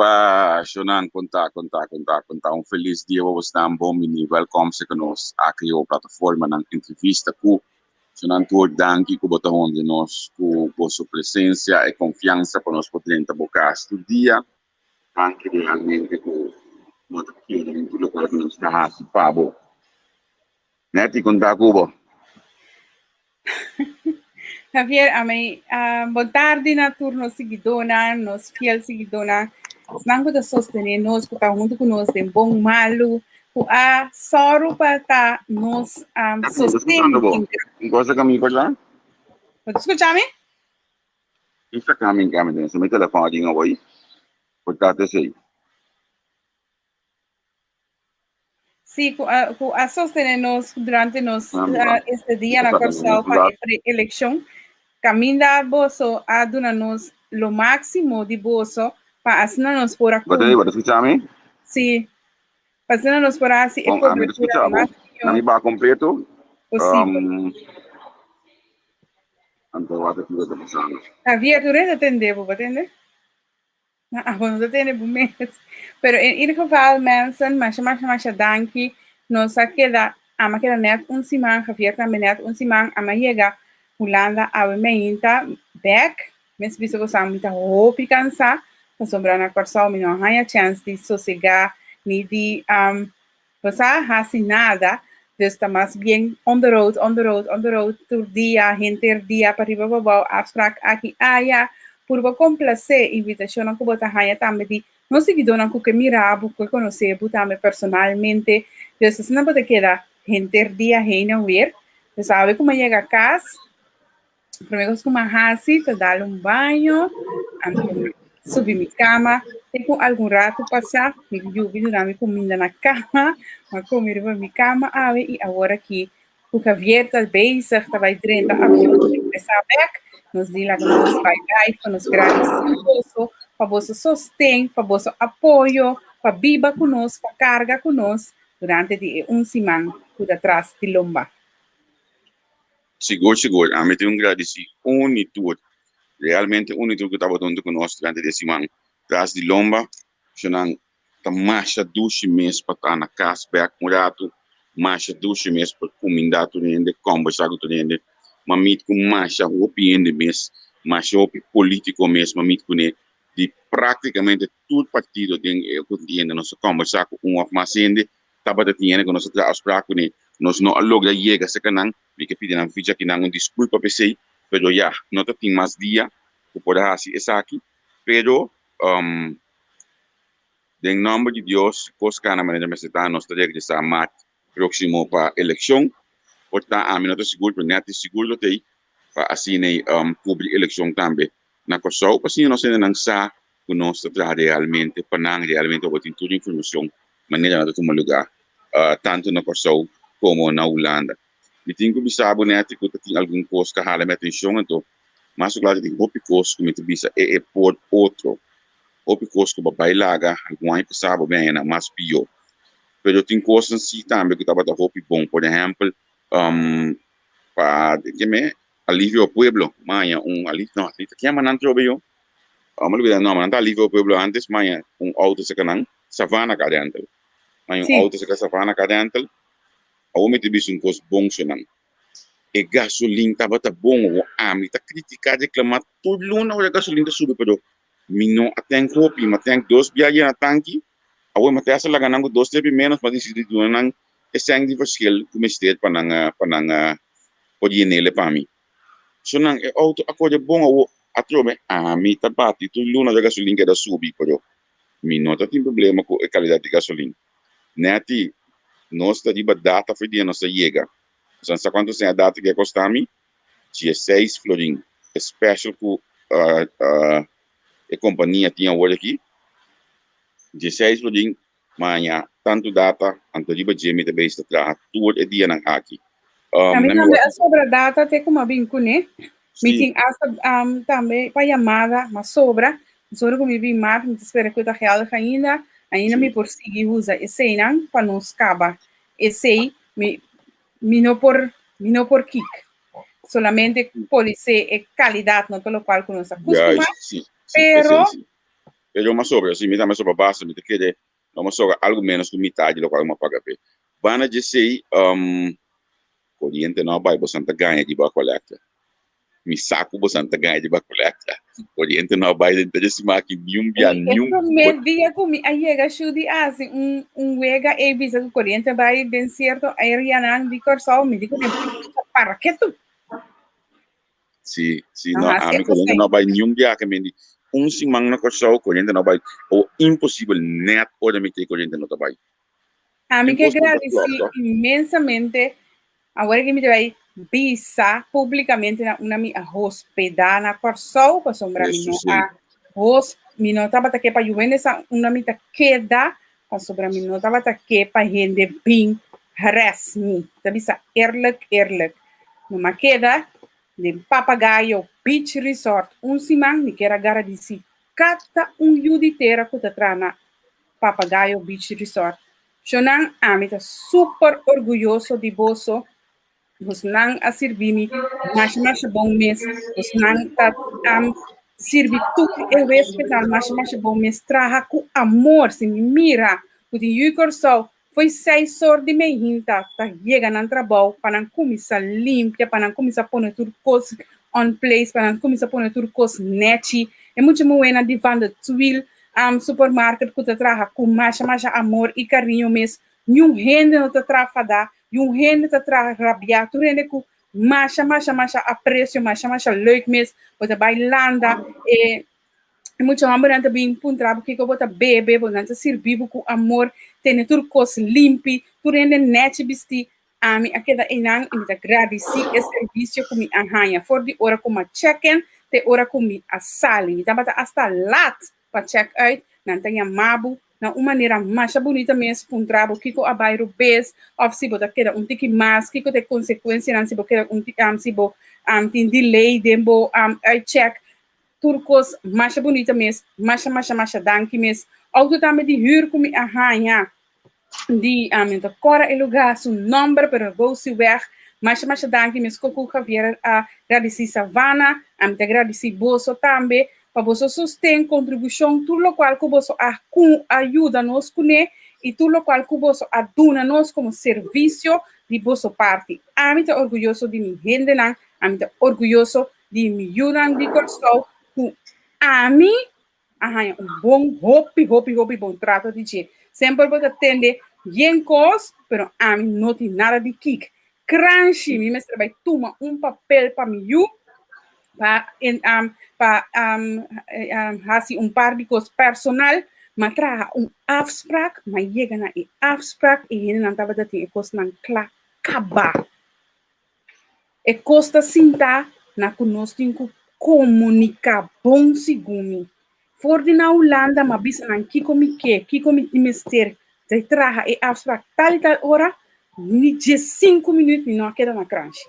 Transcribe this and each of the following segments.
Epa, shonan, konta, konta, konta, konta. Un felis dia pa bosnan, bon bini, wèlkòm serka nos aki riba plataformanan Entrevista ku shonan tur. Danki ku bo ta honra nos ku boso presensia e konfiansa pa nos por drenta bo kas tur dia. Danki realmente ku bo ta kere den tur lokual ku nos ta hasi pa bo. Netty, konta ku bo. Javier, ami, bon tardi na tur nos siguidónan, nos fiel siguidónan, esnan ku ta sostené nos, ku ta huntu ku nos den bon malu, ku a sòru pa ta nos Netty, mi ta sosten skuchando bo. Un cosa ku mi por la? Bo ta skucha mi? Mi saka mi kami den, mi telefòn a ringa awor, por ta esei. Sí, ku a, ku a sostené nos durante nos este dia na Kòrsou pa e pre-elekshon. Kaminda boso a duna nos lo máksimo di boso pa asina nos por a Bo ta skucha mi? Sí, pa asina nos por a hasi e Bon, ami ta kobertura skucha bo. mas Na mi mihó baha kompleto. posibel. Anto wak kiko ta pasando. Javier, tur hende ta tende bo, bo tende? Ah, bo no ta tende bo mes. Pero in ieder geval, mensen, masha, masha, masha danki. Nos a keda, ama keda net un siman, Javier tambe net un siman, ama yega Hulanda awe meinta bek. Mes bisa bo sa mi ta hopi kansa, pasobra na Kòrsou mi no a haña chèns di sosegá ni di um, Bo sa hasi nada, dus ta mas bien on the road, on the road, on the road tur dia, henter dia, pariba pabou, afspraak aki aya. Purba komplasé invitashonnan ku bo ta haña tambe di nos siguidónan ku ke mira bo, ku ke konosé bo tambe personalmente. Dus asina bo ta keda henter dia heen en weer. Dus awe ku mi a yega kas, Promé kos ku mi a hasi ta dal un baño, anto mi subi mi kama, te ku algun ratu pasá mi yubi duna mi kuminda na kama, mi a kome riba mi kama awe i awor aki ku Javier ta bezig ta bai drenta avion pa regresá bèk, nos di laga nos bai live pa nos gradisí boso pa boso sosten, pa boso apoyo, pa biba ku nos, pa karga ku nos durante di e un siman ku ta tras di lomba. Sigur sigur, ami tin un gradisí un i tur, realmente un i tur ku tabata huntu ku nos durante di e siman tras di lomba. Shonnan ta masha dushi mes pa ta na kas bèk un ratu, masha dushi mes pa kumindá tur hende, kòmbersá ku tur hende. M'a mit ku masha hopi hende mes, masha hopi polítiko mes m'a mit kuné di práktikamente tur partido den e kontienda. Nos a kòmbersá ku un òf mas hende Tabata tin hende ku nos a traha afsprak kuné, nos no a logra yega serka nan. Mi ke pidi nan ficha kinan un diskulpa p'esei, pero ya, no ta tin mas dia ku por a hasi esaki. Pero, den nòmber di Dios, kos kana manera mester ta, nos ta regresá mart próksimo pa elekshon. Por ta ami no ta sigur, pero nèt di sigur lo t'ei pa asina kubri elekshon tambe na Kòrsou, pa asina nos hendenan sa ku nos ta traha realmente pa nan, realmente bo tin tur informashon manera nan ta tuma lugá tantu na Kòrsou komo na Hulanda. Mi tin ku bisa bo nèt ku ta tin algun kos ku a hala mi atenshon, anto mas ku klaro ta tin hopi kos ku mi ta bisa e e por otro, hopi kos ku bo a bai laga algun aña pasá bo bin haña nan mas pió. Pero tin kosnan si tambe ku tabata hopi bon, por ehèmpel pa keme Alivio Pueblo, maña un alivio, no, ke yama nan trobe yo? Amo olbida e nomber, nan ta Alivio Pueblo antes, maña un auto cerca nan, Savana Car Rental. Maña un auto cerca Savana Car Rental, awor mi ta bisa un cos bon so nan. E gasolin tabata bon, awor ami ta critica, reclama tur luna ora e gasolin ta subi, pero mi no a tank hopi, mi a tank dos bia yena tanki, awor mi a testa laga nan cu dos tepi menos, mi a dicidi duna nan e sèn di verschil cu mester pa nan pa nan por yenele pa mi. So nan e auto a kore bon awo atrobe ami ta bati tur luna ta gasolin keda subi pero mi no ta tin problema ku e kalidat di gasolin. Nèti nos ta riba data for dia nos ta yega. Boso sa kuantu sèn a data ke a kosta mi? Dieseis florin. E special ku e kompania tin awor aki dieseis florin Maña tantu data, anto riba dje mi ta bezig ta traha tur e dianan aki. Ami tambe a sobra data te ku mi a bin kuné. Mi tin asta tambe pa yamada, ma sobra. Pasobra ku mi bin mart, mi ta spera ku e ta geldig ainda. Ainda mi por sigui usa eseinan pa nos kaba esei. Mi mi no por mi no por kik. Solamente podisé e kalidat no ta lokual ku nos a kustumá, pero. Pero m'a sobra, si mi tambe sobra basta, mi ta kere no m'a sobra algu menos ku mitad di lokual m'a paga p'e. Banda dje esei, koriente no a bai, bosan ta gaña riba kolekta. Mi sa ku bosan ta gaña riba kolekta. Koriente no a bai den tres siman aki niun bia, E niun. promé dia ku mi a yega Shudi a hasi un un wega ei bisa ku koriente a bai den sierto areanan di Kòrsou, mi di ku para ketu. Sí, sí, no, ami koriente no bai niun biaha men di un siman na Kòrsou koriente no bai o imposibel nèt ora mi te koriente no ta bai. Ami ke gradisí inmensamente awor ke mi ta bai bisa públikamente na unda mi a hospedá na Kòrsou pasobra mi no a hos mi no tabata ke pa yu hende sa unda mi ta keda pasobra mi no tabata ke pa hende bin harass mi. Ta bisa eerlijk eerlijk. No m'a keda den Papagayo Beach Resort un siman, mi kier a gradisi kada un yu di tera ku ta traha na Papagayo Beach Resort. Shonnan, ami ta super orguyoso di boso. Bosnan a sirbi mi masha masha bon mes. Bosnan ta um, sirbi tur e huespednan masha masha bon mes. Traha ku amor. Si mi mira ku tin yu Kòrsou foi seis or di meinta ta yega nan trabou pa nan kuminsá limpia, pa nan kuminsá pone tur kos on place, pa nan kuminsá pone tur kos nechi. E mucha muhénan di Van de Twiel um, supermarket ku ta traha ku masha masha amor i kariño mes. Niun hende no ta traha fadá, Yun hende ta traha rabiá, tur hende ku masha, masha, masha apresio, masha, masha leuk mes, bo ta bai landa, e mucha hòmbernan ta bin puntra bo kiko bo ta bebe, bo nan ta sirbi bo ku amor, tene tur kos limpi, tur hende nèchi bistí. Ami a keda einan i mi ta gradisí e servisio ku mi a haña for di ora ku mi a check in te ora ku mi a sali. Mi tabata asta lat pa check uit, nan ta yama bo na un manera masha bunita mes puntra bo kiko a bai robes of si bo ta keda un tiki mas, kiko ta e konsekuensianan si bo keda un tiki si bo tin delay den bo uitcheck. Tur kos masha bunita mes, masha masha masha danki mes. Outo tambe di hür ku mi a haña di mi no ta kòrda e lugá su nòmber pero Rosieweg. Masha masha danki mes Coco Javier a gradisí Savannah, ami ta gradisí boso tambe pa boso sosten, kontribushon, tur lokual ku boso a ku a yuda nos kuné i tur lokual ku boso a duna nos komo servisio di boso parti. Ami ta orguyoso di mi hendenan, ami ta orguyoso di mi yunan di Kòrsou ku ami a haña un bon, hopi, hopi, hopi bon trato di dje. Semper bo ta tende yen kos, pero ami no tin nada di kik. Kranshi, mi mester bai tuma un papel pa mi yu, pa en, um, pa um, um, hasi un par di kos personal, ma traha un afspraak, ma yega na e afspraak i hendenan tabata tin e kosnan kla kaba. E kos ta sintá na ku nos tin ku komuniká bon segun mi. For di na Hulanda m'a bisa nan kiko mi ke, kiko mi tin mester di traha e afspraak tal i tal ora, ni diesinku minüt mi no a keda na kranshi.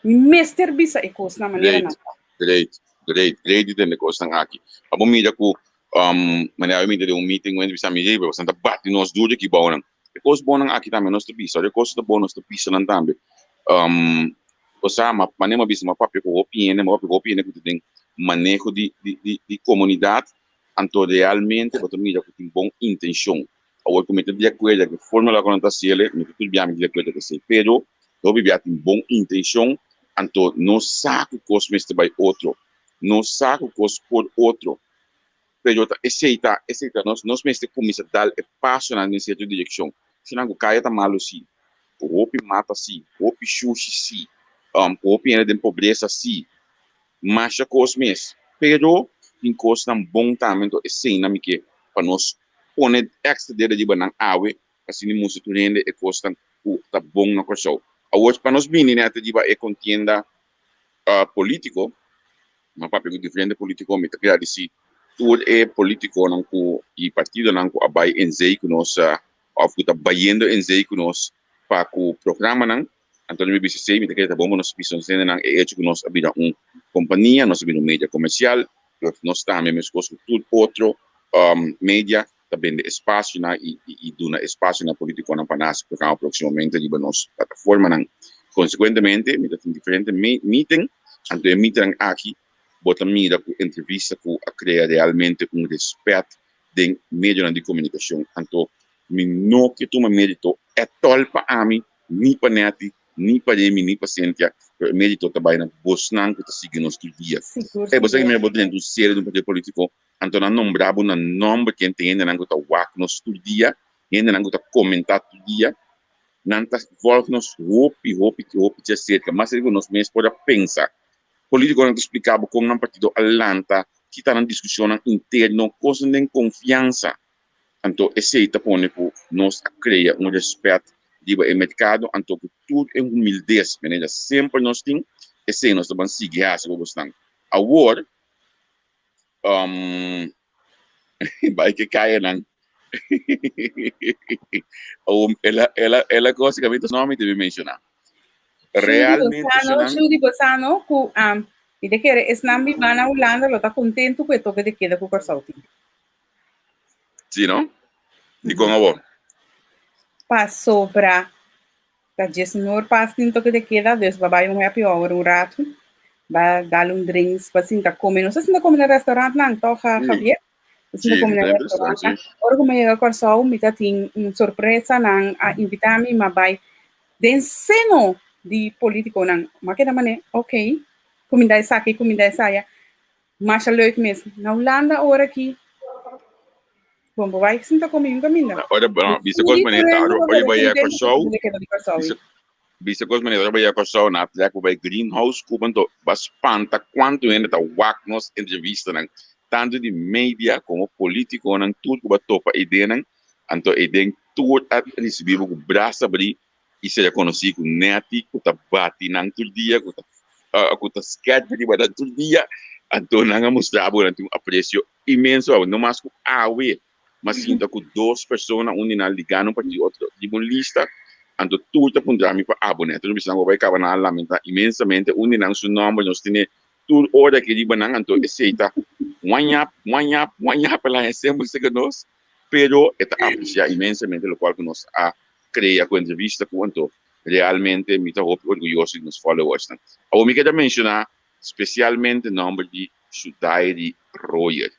Mi mester bisa e kos na manera Great, nan ta. great, great, great di tende kosnan aki. Pa bo mira ku manera mi mira den un meeting wende bisa mi riba, boso ta bati nos duru aki bou nan. E kos bonnan aki tambe nos ta bisa, ora e kos ta bon nos ta bisa nan tambe. Bo sa, ma manera mi a bisa, mi a papia ku hopi hende, mi a papia ku hopi hende ku ta den maneho di di di komunidat, anto realmente bo ta mira ku tin bon intenshon. Awor ku mi ta di akuerdo ku e forma ku nan ta hasi el, mi ta tur bia mi di akuerdo ku esei, pero hopi bia tin bon intenshon, anto nos sa ku kos mester bai otro, nos sa ku kos por otro. Pero ta esei ta, esei ta, nos, nos mester kuminsá dal e pasonan den sierto direkshon. Esnan ku kaya ta malu sí, ku hopi mata sí, hopi shushi sí, ku hopi hende den pobresa sí, masha kos mes. Pero tin kosnan bon tambe, anto eseinan mi ke pa nos pone èkstra dede riba nan awe, asina mustra tur hende e kosnan ku ta bon na Kòrsou. Awor pa nos bini nèt riba e kontienda polítiko, Mi a papia ku diferente politiko, mi ta gradisí tur e politikonan ku i partidonan ku a bai en zee ku nos òf ku ta bayendo en zee ku nos pa ku programanan. Anto mi bisa esei, mi ta kere ta bon pa nos bisa nos hendenan e echo ku nos a bira un kompania, nos a bira un media komersial, nos tambe meskos ku tur otro media ta bende espasionan i i duna espasio na politikonan pa nan hasi programa próksimamente riba nos plataformanan. Konsekuentemente mi ta tin diferente meeting, anto e meetingnan aki Bo ta mira ku entrevista ku a krea realmente un respèt den medionan di komunikashon. Anto mi no ke tuma mérito ètòl pa ami, ni pa Netty, ni pa Remy, ni pa Cynthia, pero e mérito ta bai na bosnan ku ta sigui nos tur dia. Sigur, Ey, bo sa sigur. ki mira bo drenta un sede di un partido polítiko, anto nan nombra bo na nòmber ken ta hendenan ku ta wak nos tur dia, hendenan ku ta komentá tur dia. Nan ta vòlg nos hopi, hopi, hopi djaserka, mas di ku nos mes por a pensa. Politikonan ta splika bo kon nan partido a lanta, ki ta nan diskushonnan interno, kosnan den konfiansa. Anto esei ta pone ku nos a krea un rèspèt riba e merkado, anto ku tur e humildes manera semper nos tin, esei nos ta ban sigui hasi ku bosnan. Awor, bai ke kayanan. Awor el a el a el a kos ku mi ta no mi debe menshoná. Realmente Shudi Shudi bo sa no ku mi ta kere esnan biba na Hulanda lo ta kontentu ku e toke de keda ku Kòrsou tin. Sí no? Dikon awor? Pasobra ta djes nor pas tin toke de keda, dus ba bai un happy hour un ratu, ba dal un drinks, ba sinta kome. Nos a sinta kome na restaurantnan, tòg Javier? Nos sinta kome na restaurantnan. Ora ku mi a yega Kòrsou mi ta tin un sorpresa, nan a invitá mi, m'a bai den seno di politikonan. M'a keda manera, ok, kuminda esaki, kuminda esaya. Masha leuk mes. Na Hulanda ora ki Bon, bo bai sinta komi un kaminda. Ora, bueno, bisa kos manera ta, ora ora bai a Kòrsou, bisa bisa kos manera ora bai a Kòrsou na trek bo bai Greenhouse ku anto bo a spanta kuantu hende ta wak nos entrevistanan, tantu di media komo politikonan tur ku bo a topa eidennan, anto eiden tur a risibí bo ku brasa abrí i sea konosí ku Netty ku ta bati nan tur dia, ku ta ku ta sketch riba nan tur dia, anto nan a mustra bo nan tin un apresio inmenso pa bo. No mas ku awe m'a sinta ku dos persona un di nan ligá un parti di otro riba un lista, anto tur ta puntra mi pa abo Netty. Mi bisa nan bo bai kaba nan a lamentá inmensamente, un di nan su nòmber nos tene tur ora aki riba nan, anto esei ta wañap, wañap, wañap el a haña semper serka nos, pero e ta apresiá inmensamente lokual ku nos a krea ku entrevista ku anto realmente mi ta hopi orguyoso di nos followersnan. Awor mi keda menshoná spesialmente nòmber di Shudairi Royer.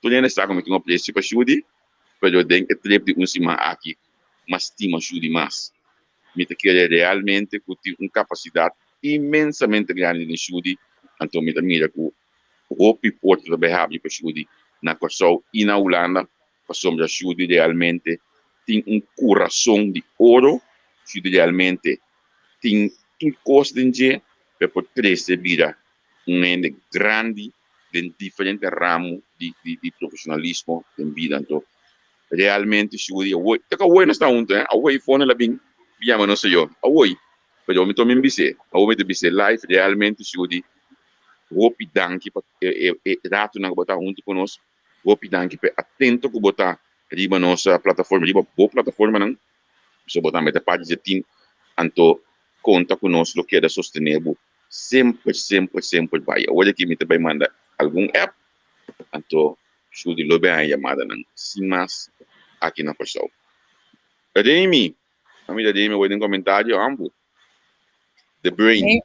Tur hende sa ku mi tin un apresio pa Shudi, pero den e trip di un siman aki m'a stima Shudi mas. Mi ta kere realmente ku tin un kapasidat inmensamente grandi den Shudi, anto mi ta mira ku hopi porta ta bai habri pa Shudi na Kòrsou i na Hulanda. Pasobra Judy realmente tin un kurason di oro, Judy realmente tin tur kos den dje pa e por krese bira un hende grandi den diferente ramo di di profesionalismo den bida. Anto realmente Judy awoy, ta ku awoy nos ta huntu eh, awoy fono el a bin yama nos señor, awoy, pero mi ta bis'é, awoy mi ta bis'é live realmente Judy hopi danki pa e e ratonan ku bo ta huntu ku nos. Hopi danki p'e atento ku bo ta riba nos plataforma, riba bo plataformanan. So bo tambe ta parti dje team, anto konta ku nos lo keda sostené bo semper, semper, semper bai. Awor aki mi ta bai manda algun app, anto Shudy lo bai haña yamadanan sin mas aki na Kòrsou. Remy, a mira Remy awor den komentario ambu. The brain.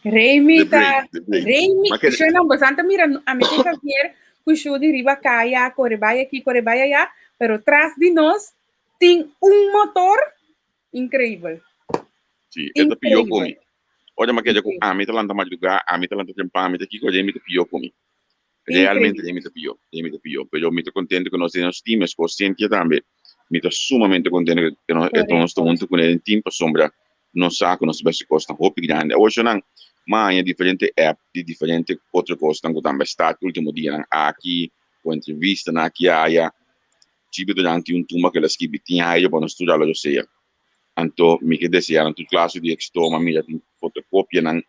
Remy The brain, ta the brain. Remy, Ma kere- Sherman, bosanta mira a mi ku Javier ku Shudi riba kaya, kore bai aki, kore bai allá, pero tras di nos tin un motor increíble. Sí, e ta pió ku Increíble. mi. Ora ma kere ku Increíble. ami ta lanta madrugá, ami ta lanta temprano, ami ta kiko, Remy ta pió ku mi. Realmente Remy ta pió, Remy ta pió. Pero mi ta contento cu nos tin nos team, mescos Cynthia tambe. Mi ta sumamente contento cu nos e nos ta hunto cu den team pasobra nos sa cu nos ta besi cosnan hopi grandi. Awor nan m'a haña diferente app di diferente otro cosnan cu tambe a start ultimo dianan aki, cu entrevistanan aki aya. Chibi durante un tumba cu el a skibi tin aire pa nos tur a lo sea. Anto mi ke desea nan tur clase di exito, m'a mira tin fotocopianan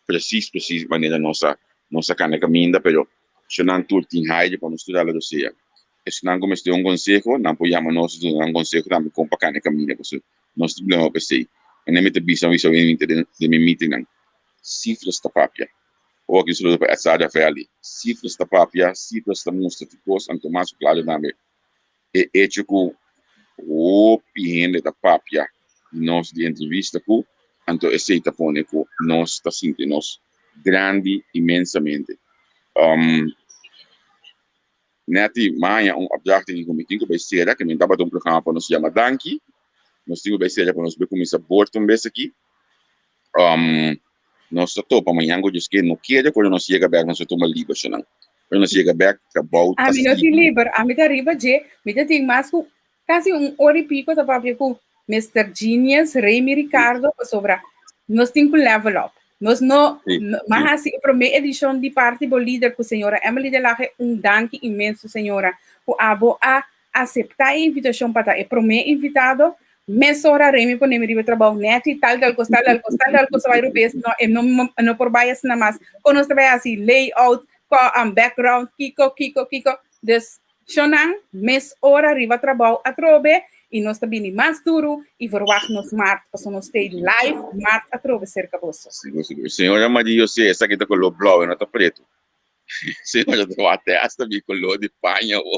precies precies manera nos a nos a cana caminda pero si nan tur tin haide pa nos tur hala rosea esnan cu mester un conseho nan por yama nos y duna nan conseho tambe con pa cana caminda pasobra nos tin problema pa esey manera mi ta bisa mi bisa den mi meetingnan cifras ta papia awor aki un saludo pa Edsard Rafaeli cifras ta papia cifras ta mustra tur cos anto mas claro tambe e echo ku hopi hende ta papia di nos di entrevista ku, anto esei ta pone ku nos ta sinti nos grandi inmensamente. Netty, maña un opdracht tin ku mi tin ku bai sera, ke mi tabata un programa pa nos yama danki. Nos tin ku bai sera pa nos bai kuminsá bord un bes aki. Nos ta topa mañan ku Dios ke no kere ku ora nos yega bek nos ta tuma liber shonan. Ora nos yega bek trabou ta Ami no tin sigui. liber, ami ta riba dje, mi ta tin mas ku kasi un ora i piko ta papia ku Mister Genius Remy Ricardo pasobra nos tin ku level up. Nos no, Sí, no mas sí. hasi e promé edishon di Parti Bo Lider ku señora Emily de Laje. Un danki inmenso señora ku abo a aseptá e invitashon pa ta e promé invitado. Mesora Remy pone mi riba e trabou nèt i tal tal kos, tal tal kos, tal tal kos a bai rubes. No, e no, no por bai asina mas. Kon nos ta bai hasi layout, ko, background, kiko, kiko, kiko. Dus Shonnan, mes ora riba trabou atrobe i nos ta bini mas duru i verwagt nos mart paso nos stay live mart atrobe serka boso. Sigur sigur. Señora Maria Jose, esaki ta color blauw e no ta preto. Señora ta wak hasta mi color di paña ho.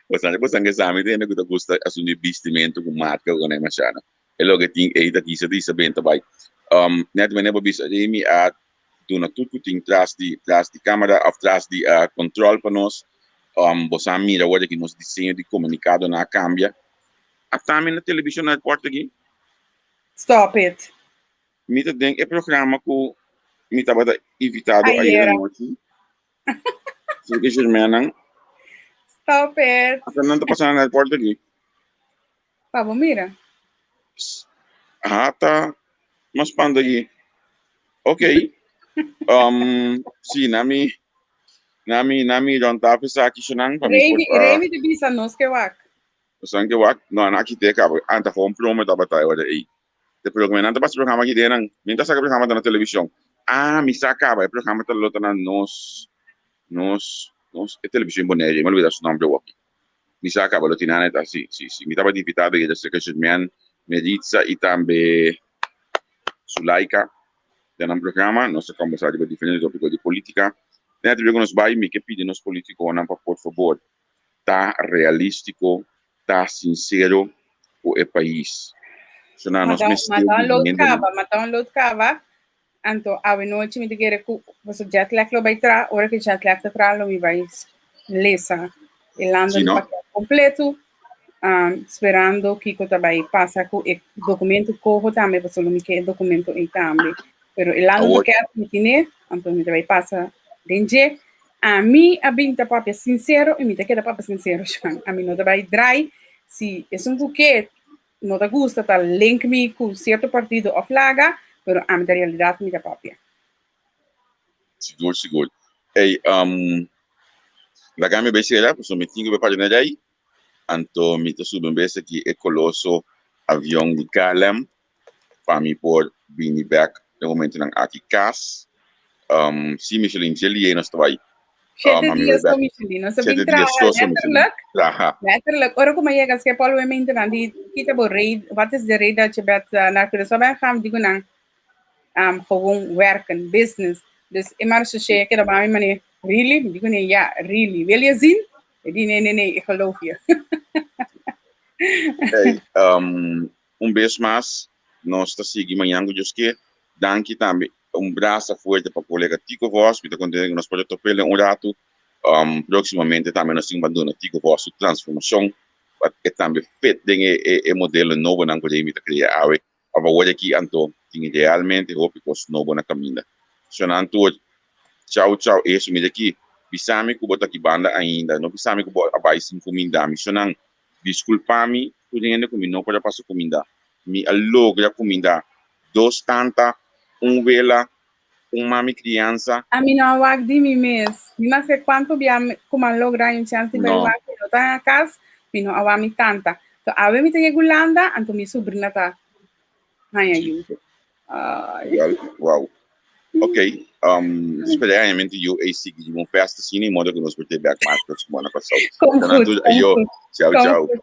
Bosan bosan ke sa mi ta hende ku ta gusta asuntu di bistimento ku marka ku nan masha no. E loke tin ei ta kisa ta hisa benta bai. Net mene bo bisa Remy a duna tur ku tin tras di tras di kamera òf tras di control pa nos. Bo sa mira awor aki nos diseño di komunikadonan a kambia. A tambe na televishon na airport aki. Stop it. Mi ta den e programa ku mi tabata invitado ayera Ayera. nochi. Sino ke Germainnan. Stop it. Ata nan ta pasando na airport aki. Pa bo mira. Aha, ta mas panda aki. Ok. Si, na mi, na mi, na mi rond tafel esaki shonan pa mi por Remy, Remy ta bisa nos ke wak. Nos ke wak? No, nan aki te kaba. Anta gewoon promo tabata e ora ei. Te pero nan ta pasa programa aki den nan. Mi ta saka programa ta na televishon. Ah, mi sa kaba. E programa ta lo ta na nos, nos, nos, e televishon Bonaire. Mi a lubida su nomber awoki. Mi sa kaba lo tin nan eta si si si mi tabata invitado y acerca Germain, Meritza y tambe Sulaika den nan programa. Nos a conversa riba diferente topico di politica. Den e ku nos bai mi ke pidi nos politiconan pa por fabor ta realistico, ta sincero ku e pais. So nan nos Ma mester di download hendenan. kaba, ma download kaba. Anto awe nochi mi ta kere ku paso jet lag lo bai tra, ora ku jet lag ta tra lo mi bai lesa e Sí, landen no? pakèt kompleto, sperando kiko ta bai pasa ku e dokumento koho tambe, paso lo mi ke e dokumento ei tambe. Pero e landen Awor pakèt mi tine, anto mi ta bai pasa den dje. Ami a bin ta papia sinsero i mi ta keda papia sinsero, Shan. Ami no ta bai drai si esun ku ke no ta gusta ta link mi ku sierto partido of laga, pero ami ta realidat mi ta papia. Sigur, sigur. Ey, laga mi bay sera, pasobra mi tin ku bay parti na rei, anto mi ta subi un bes aki e koloso avion di KLM pa mi por bini bek den momentonan aki kas. Si Michelin, dje lié nos ta bai. Shete Um, ami dia bai so bek. Michelin, nos a bin Shete dia traha so so Michelin. letterlijk, Traha. letterlijk. Ora ku mi a yega Schiphol we mente nan di kita bo reden, wat is de reden dat je bent naar Curaçao bent gegaan? Digo nan, gewoon werken, business. Dus e marechaussee a keda ba mi mane, really? Mi digo nee, ja, really. Wil je zien? E di nee, nee, nee, ik geloof je. Hey, un bes mas, nos ta sigui mañan ku Dios ke. Danki tambe. Un brasa fuerte pa kolega Tico Vos. Mi ta kontento ku nos por a top'el den un ratu. Próksimamente tambe nos tin bandona Tico Vos su transformashon pa e tambe fit den e e e modelo nobonan ku Remy ta krea awe. Òf awor aki anto tin realmente hopi kos nobo na kaminda. Shonnan tur, chau chau. Eso mira aki, bisa mi ku bo ta aki banda ainda. No bisa mi ku bo a bai sin kuminda mi. Shonnan, Disculpa mi tur hende cu mi no por a pasa cuminda. Mi a logra cuminda dos tanta, un wela, un mami crianza. Ami no a wak di mi mes. Mi maske cuanto bia cu mi a logra un chance di bai No. wak, mi no ta na cas, mi no a wak mi tanta. So awe mi ta yega Hulanda, anto mi sobrina ta haña yu. Ay. Well, wow. Ok, spera realmente yu ei sigui di un festa asina, i modo ku nos por te bek mas próximo na Kòrsou. Kom Dannan goed, tur, kom ayo. goed. Ciao, Kom ciao. goed.